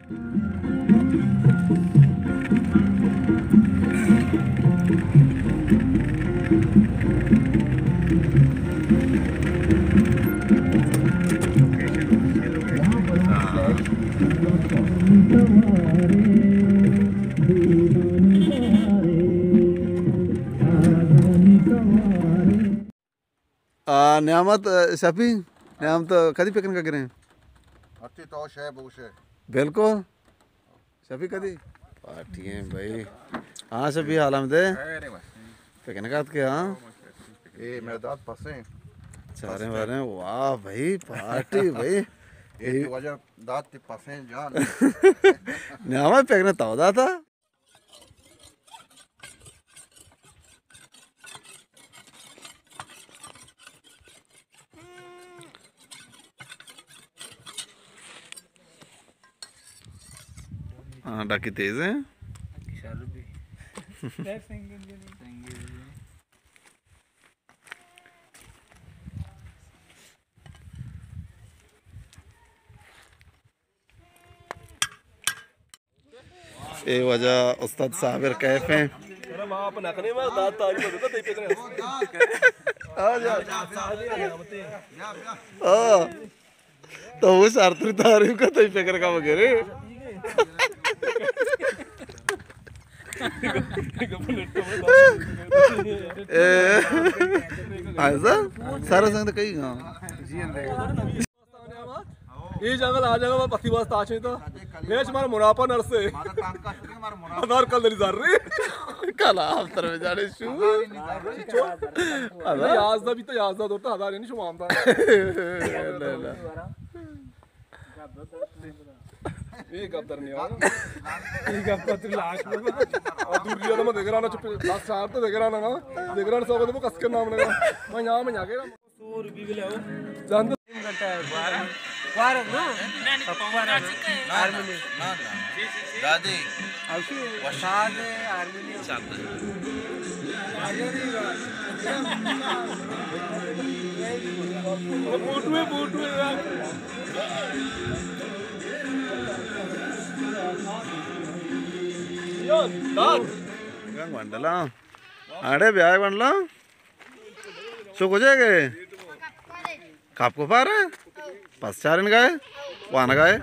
آ، نعمت، آ، شفیع، نعمت کدی پکنک ءَ گریں؟ ہرچی تو شے بوشے۔ بالکل۔ شفیع کدی؟ پارٹی ہیں بھائی۔ ہاں شفیع، حال ہم دے۔ خیر ہے بس۔ پکنک ءَ اتکے، ہاں؟ اے مئے داد پسیں۔ چاریں باریں، واہ بھائی، پارٹی بھائی۔ اے تو وجہ داد تے پسیں جان۔ نعمت پکنک تو داتا؟ ہاں، ڈاکی تیز ہیں۔ اے واجہ استاد صابر کیف ہیں۔ آ جا۔ آ۔ تو وہ شرتری تعریف کا تو فکر کا وغیرہ۔ اے، ایسا؟ سارا سنگ تو کئی گا؟ اے جنگل، آ جنگل، پتی واسطہ آچیں تو۔ یہ شمار منافع نرسے۔ ہزار کل دلی زر رہی۔ کل آپ تر میں جانے شو۔ چو؟ یازدہ بھی تو یازدہ دور تو ہزار یعنی شما آمدہ۔ یہ گپ در نہیں آ۔ یہ گپ پر تو لاش۔ اور دور دیا تو میں دیکھ رہا نا، چپ، لاش چار تو دیکھ رہا نا، دیکھ رہا نا، سو کو تو کس کے نام لگا۔ میں یہاں، میں یہاں گیا۔ جان تو۔ تین گھنٹہ ہے، بارہ، بارہ نا؟ نہ، نہ، نہ، نہ۔ دادی۔ اشی استاد ہے، ہارمونیم۔ فوٹو ہے، فوٹو ہے یار۔ یار، داد۔ گنگ ونڈلا۔ اڑے بیا ونڈلا۔ سو کجا گئے؟ کپ کو پارے؟ پس چارن گئے؟ وان گئے؟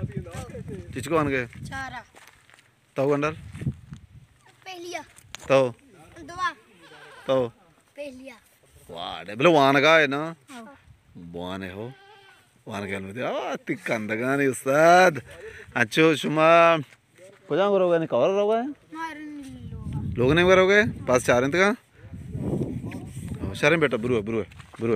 چچکو وان گئے؟ چارا۔ تو گنڈر؟ پہلیا۔ تو؟ دوا۔ تو؟ پہلیا۔ واہ، بلے وان گئے نا؟ ہاں۔ بوانے ہو۔ وان گئے البتے۔ آ، تی کندگانی استاد۔ اچھو، شما کجا گرو گئے؟ کور رو گئے؟ لوگ نہیں گرو گئے؟ پاس چار انت کا؟ شرم بیٹا، برو، برو، برو۔